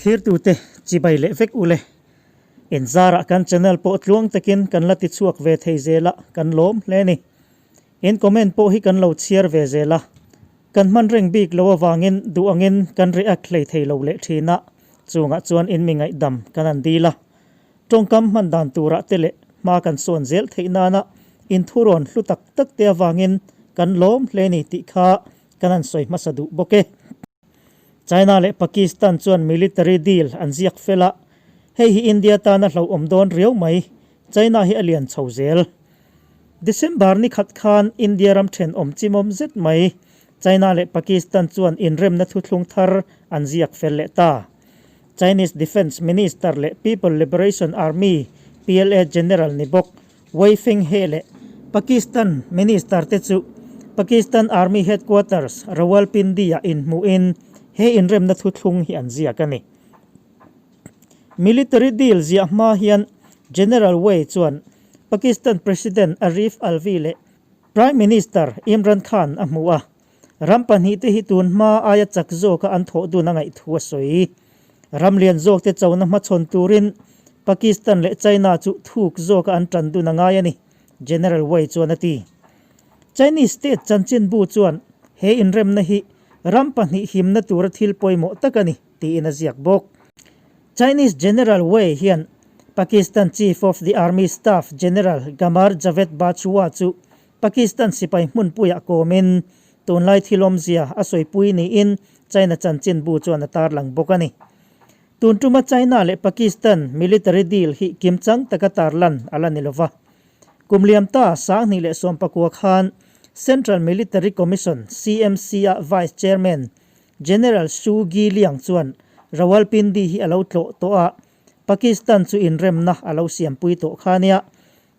Thlirtute chibai leh vek ule. Inzarah kan channel pawh tluang takin kan la tichhuak ve thei zel a, kan lawm hle ni. In comment pawh hi kan lo chhiar ve zel a, kan hman reng bik lo avangin duh angin kan react hlei thei lo leh thin a, chungah chuan in mi ngaihdam kan han dil a. Tawngkam hman dan turah te leh hma kan sawn zel theih nana inthurawn hlu tak tak te avangin kan lawm hle ni tih kha kan han sawi hmasa duh bawk e. China leh Pakistan chuan military deal an ziak fel a, hei hi India tana hlauhawm dawn riau mai, China hi a lian chho zel. December ni khat khan India ram thenawm chimawm zet mai China leh Pakistan chuan inremna thuthlung thar an ziak fel leh ta. Chinese Defence Minister leh People Liberation Army, PLA, General ni bawk Wei Fenghe leh Pakistan Minister te chu Pakistan Army Headquarters, Rawalpindi-ah inhmuhin he inremna thuthlung hi an ziak a ni. Military deal ziah hma hian General Wei chuan Pakistan President Arif Alvi leh Prime Minister Imran Khan a hmu a. Ram pahnihte hi tun hma aia chak zawka an thawh dun a ngaih thu a sawi. Ram lian zawkte chona hmachhawn turin Pakistan leh China chu thuk zawka an tan dun a ngai a ni, General Wei chuan a ti. Chinese state chanchinbu chuan he inremna hi ram pahnih himna tura thil pawimawh tak a ni tiin a ziak bawk. Chinese General Wei hian Pakistan Chief of the Army Staff General Qamar Javed Bajwa chu Pakistan sipai hmunpuiah kawmin tunlai thil awmzia a sawipui niin China chanchinbu chuan a tarlang bawk a ni. Tun tuma China leh Pakistan military deal hi kimchang taka tarlan a la ni lova. Kum liam ta 2019 khan Central Military Commission, CMC, a Vice Chairman General Xu Giliang chuan Rawalpindi hi a lo tlawh tawh a, Pakistan chu inremna a lo siampui tawh kha nia.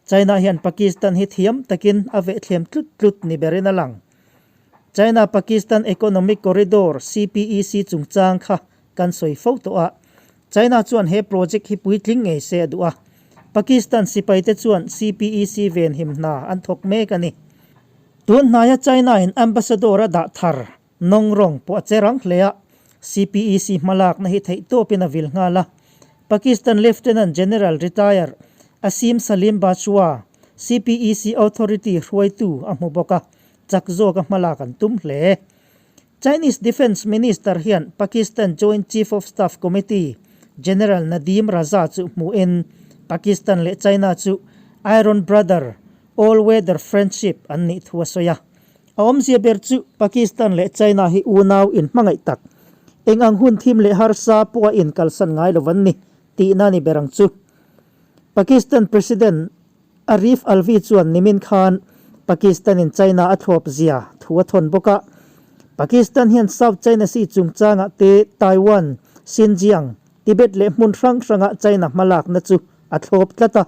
China hian Pakistan hi thiam takin a vehthlem tlut tlut ni berin a lang. China-Pakistan Economic Corridor, CPEC, chungchang kha kan sawi fo tawh a. China chuan he project hi puitling ngei se a duh a. Pakistan sipaite chuan CPEC venhim hna an thawk mek a ni. Tun hnaia China-in ambassador a dah thar nawng rawng pawh a che rang hle a. CPEC hmalakna hi theihtawpin a vil nghal a. Pakistan Lieutenant General Retire Asim Salim Bajwa, CPEC Authority hruaitu a hmu bawk a, chak zawka hmalak an tum hle. Chinese Defence Minister hian Pakistan Joint Chief of Staff Committee General Nadeem Raza chu hmuhin Pakistan leh China chu Iron Brother, All-Weather Friendship an nih thu a sawi a. A awmzia ber chu Pakistan leh China hi unau inhmangaih tak, eng ang hun thim leh harsa pawha inkalsan ngai lo an ni tihna ni ber ang chu. Pakistan President Arif Alvi chuan nimin khan Pakistan-in China a thlawp zia thu a thawn bawk a. Pakistan hian South China Sea chungchangah te Taiwan, Xinjiang, Tibet leh hmun hrang hrangah China hmalakna chu a thlawp tlat a.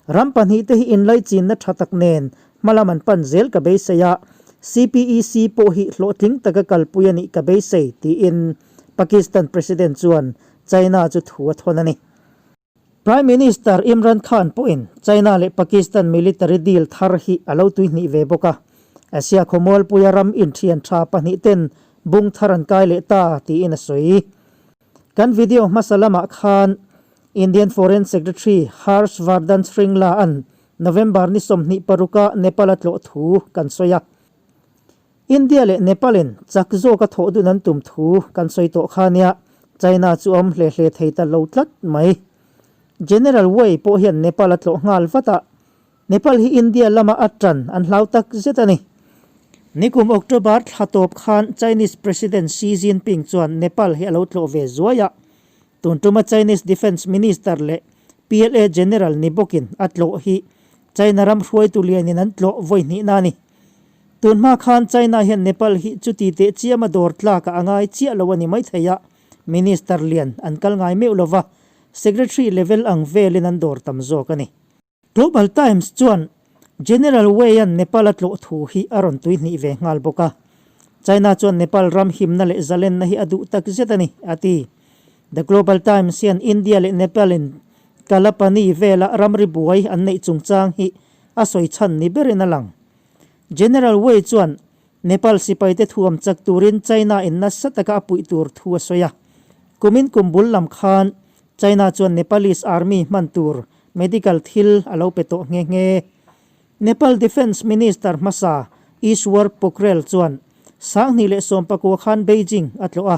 Ram pahnihte hi inlaichinna tha tak nen hmalam an pan zel ka beisei a, CPEC pawh hi hlawhtling taka kalpui a nih ka beisei, tiin Pakistan President chuan China chu thu a thawn a ni. Prime Minister Imran Khan pawhin China leh Pakistan military deal thar hi a lo tuihnih ve bawk a, Asia khawmualpuia ram inthian tha pahnihten bung thar an kai leh ta, tiin a sawi. Kan video hmasa lamah khan Indian Foreign Secretary Harsh Vardhan Shringla an November ni 26 a Nepal a tlawh thu kan sawi a. India leh Nepal in chak zawk a thawh dun an tum thu kan sawi tawh kha nia China chu a awm hle hle thei ta lo tlat mai. General Wei pawh hian Nepal a tlawh nghal vat a, Nepal hi India lama a tan an hlau tak zet a ni. Nikum October thla tawp khan Chinese President Xi Jinping chuan Nepal hi a lo tlawh ve zuai a, tun tuma Chinese Defence Minister leh PLA General ni bawkin a tlawh hi China ram hruaitu lianin an tlawh vawi hnihna a ni. Tun hma khan China hian Nepal hi chuti teh chiama dawr tlakah a ngai chiah lo a ni maithei a, Minister lian an kal ngai meuh lova, Secretary level ang velin an dawr tam zawk a ni. Global Times chuan General Wei-a'n Nepal a tlawh thu hi a rawn tuihnih ve nghal bawk a. China chuan Nepal ram himna leh zalenna hi a duh tak zet a ni, a ti. The Global Times hian India leh Nepal-in Kalapani vela ramri buai an neih chungchang hi a sawi chhan ni berin a lang. General Wei chuan Nepal sipaite thuam chak turin China-in nasa taka a puih tur thu a sawi a. Kumin kum bul lam khan China chuan Nepalese Army hman tur medical thil a lo pe tawh nghe nghe. Nepal Defence Minister hmasa Ishwar Pokhrel chuan 2019 khan Beijing a tlawh a,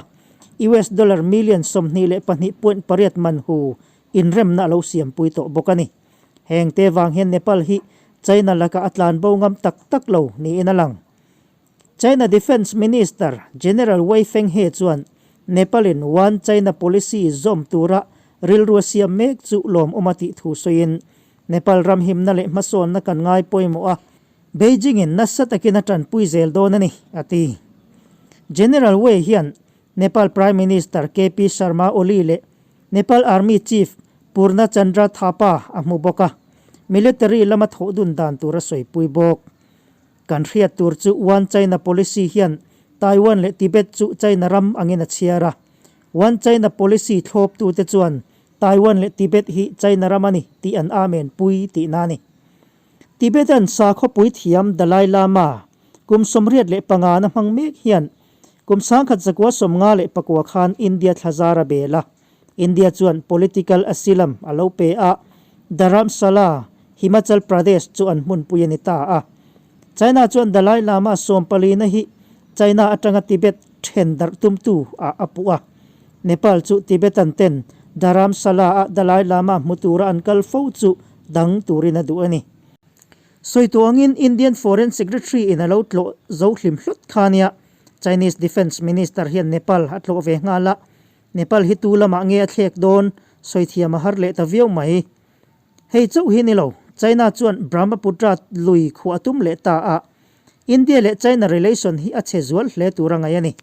US dollar million 22.8 man hu inremna a lo siampui tawh bawk a ni. Heng te vang hian Nepal hi China lakah a tlan bo ngam tak tak lo niin a lang. China Defence Minister General Wei Fenghe chuan Nepal-in One China Policy zawm tura rilru a siam mek chu lawmawm a tih thu sawiin, Nepal ram himna leh hmasawnna kan ngai pawimawh a, Beijing-in nasa takin a tanpui zel dawn a ni, a ti. General Wei hian Nepal Prime Minister KP Sharma Oli leh Nepal Army Chief Purna Chandra Thapa a hmu bawk a, military lama thawh dun dan tur a sawipui bawk. Kan hriat tur chu One China Policy hian Taiwan leh Tibet chu China ram angin a chhiar a. One China Policy thlawptute chuan Taiwan leh Tibet hi China ram a ni tih an amen pui tihna a ni. Tibetan sakhawpui thiam Dalai Lama kum 85 na hmang mek hian kum 1959 khan India thlazar a bel a. India chuan political asylum a lo pe a, Dharamsala, Himachal Pradesh chu an hmunpui a ni ta a. China chuan Dalai Lama sawmpalina hi China atanga Tibet then darh tumtu ah a puh a. Nepal chu Tibetan ten Dharamsala-a Dalai Lama hmu tura an kal fo chu dang turin a duh a ni. Sawi tawh angin Indian Foreign Secretary in a lo tlawh zo hlim hlut kha nia Chinese Defence Minister hian Nepal a tlawh ve nghal a, Nepal hi tu lamah nge a thlek dawn sawi thiam a har leh ta viau mai. Hei chauh hi ni lo, China chuan Brahmaputra lui khuah a tum leh ta a, India leh China relation hi a chhe zual hle tur a ngaih a ni.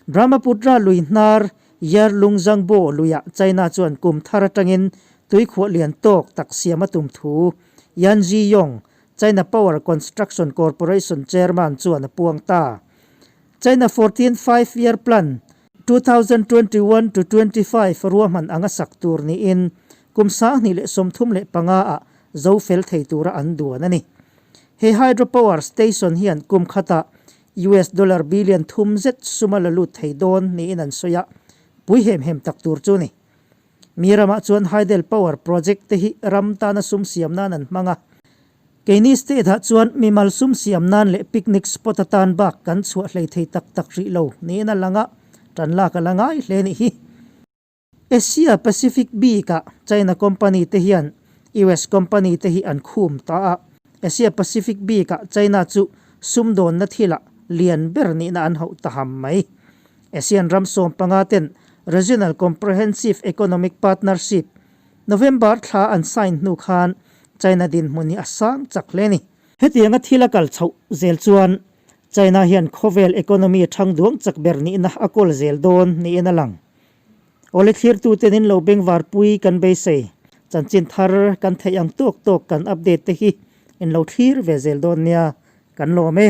Brahmaputra lui hnar Yarlung Zangbo luiah China chuan kum thar atangin tuikhuah lian tawk tak siam a tum thu Yan Zhiyong, China Power Construction Corporation chairman chuan a puang ta. China Fourteenth Five Year Plan, 2021 to 25 ruahman anga sak tur niin kum 2035 ah zo fel thei tura an duan a ni. He hydropower station hian kum khatah US dollar billion thum zet suma la lut thei dawn niin an sawi a, pui hem hem tak tur chu ni. Mi ramah chuan hydel power project te hi ram tana sum siam nan an hmang a. Keini state ah chuan mimal sum siam nan leh picnic spot atan bak kan chhuah hlei thei tak tak rih lo niin a lang a, tan lak a la ngai hle nih hi. Asia Pacific bikah China company te hian US company te hi an khum ta a, Asia Pacific bikah China chu sumdawnna thilah lian ber nihna an hauh ta ham mai. ASEAN ram 15 ten Regional Comprehensive Economic Partnership November thla an sign hnu khan China dinhmun hi a sang chak hle a ni. Hetianga thil a kal chhoh zel chuan China hian khawvel economy thang duang chak ber nihna a kawl zel dawn niin a lang. Awle thlirtuten in lo bengvarpui kan beisei. Chanchin thar kan theih ang tawk tawk kan update te hi in lo thlir ve zel dawn nia kan lawm e.